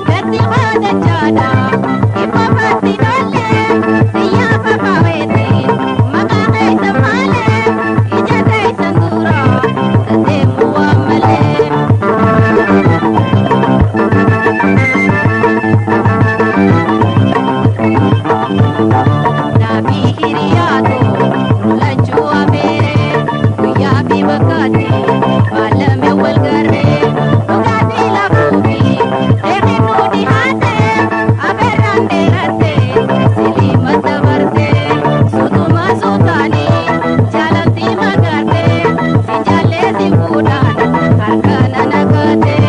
Gatti hodachaadha ifafaatti dholle siyyaa fafaweeti maqaa keessa malee ija teessan dura tadeemu waan malee. Naafi hiriyaatu lachuu afeere guyyaa fi bakkaatti baalame wal garree dhugaatii lafuufi reeqinuu dhihaate afeerraan dheeratte siliima dabarte suutuma suutaanii jaalaltii magaarte si jaallee si fuudhaan harka nanakaate.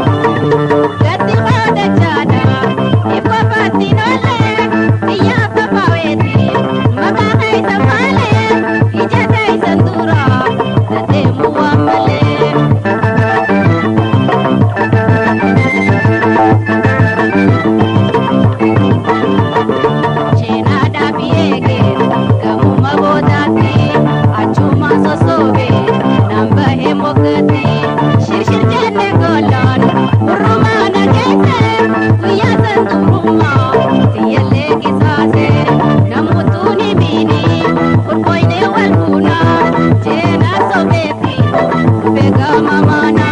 Gatti hodachaadha ifafaatti dholle siyyaa fafaweeti maqaa keessa malee ija teessan dura tadeemu waan malee. Sheenaadhaa fi eegeen gamuma boodaatti achuma sosoobee naan bahee moggatti shirshir jenne gollaan hurrumaa na geesse guyyaa san xumurummaa tiyyallee qisaase namootni ni miini kurkoynee wal fuunaa jeenaa sobeetti dhufee gama maanaa.